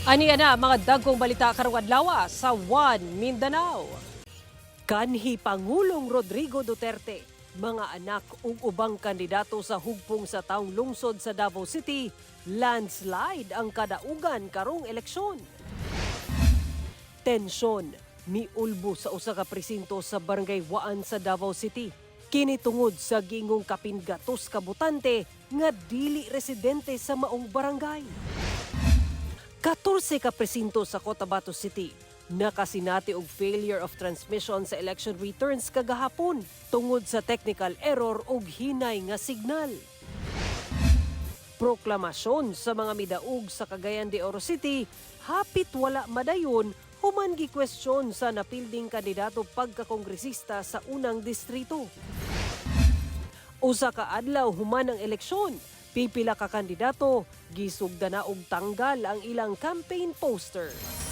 Ani na mga dagkong balita karong adlaw sa One Mindanao. Kanhi Pangulong Rodrigo Duterte, mga anak ug ubang kandidato sa hugpong sa taong lungsod sa Davao City, landslide ang kadaugan karong eleksyon. Tensyon miulbo sa usa ka presinto sa Barangay Waan sa Davao City. Kini tungod sa giingong kapin 8 ka botante nga dili residente sa maong barangay. 14 ka presinto sa Cotabato City nakasinati og failure of transmission sa election returns kagahapon tungod sa technical error ug hinay nga signal. Proklamasyon sa mga midaog sa Cagayan de Oro City hapit wala madayon human gi-question sa napilding kandidato pagkakongresista sa unang distrito. Usa ka adlaw human ang eleksyon, pipila ka kandidato gisugda na og tanggal ang ilang campaign poster.